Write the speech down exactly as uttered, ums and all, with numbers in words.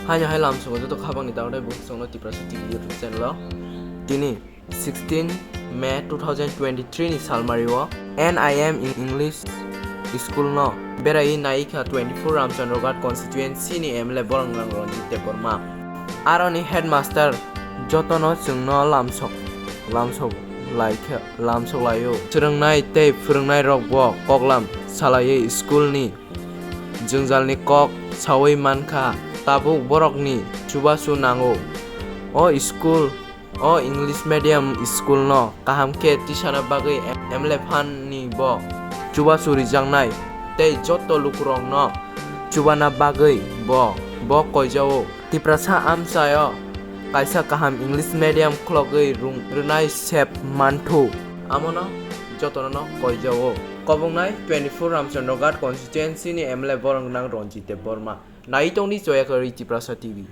Haino hai lamsogo joto khabangni daodai bukhuk chwngno Tiprasa T V YouTube channel o. Tini sixteen May two thousand twenty-three ni salmari o N I M English School no berai naikha twenty-four Ramchandra Ghat constituency ni M L A Borok Nang Ranjit Debbarma. Aroni headmaster jotono chwngno lamsok lamsok laikha lamsok laio. Swrwngnai tei phwrwngnai rok bo koklam salaiwi school ni jwngjalni kok sawi mankha. Tabuk borokni chubachu nango. O school, o English medium school no kaham khe tisana bagwi M L A phan ni bo chubachu rijaknai tei joto lukurokno chubana bagwi bo, bo koijao. Tiprasa amchaio kaisa kaham English medium khulogwi rung rwnai sep manthu. Amono jotono koijao. Kobongnai twenty-four Ramchandra Ghat constituency ni M L A Borok Nang Ranjit Debbarma. Naitongni choya kwrwi Tiprasa T V.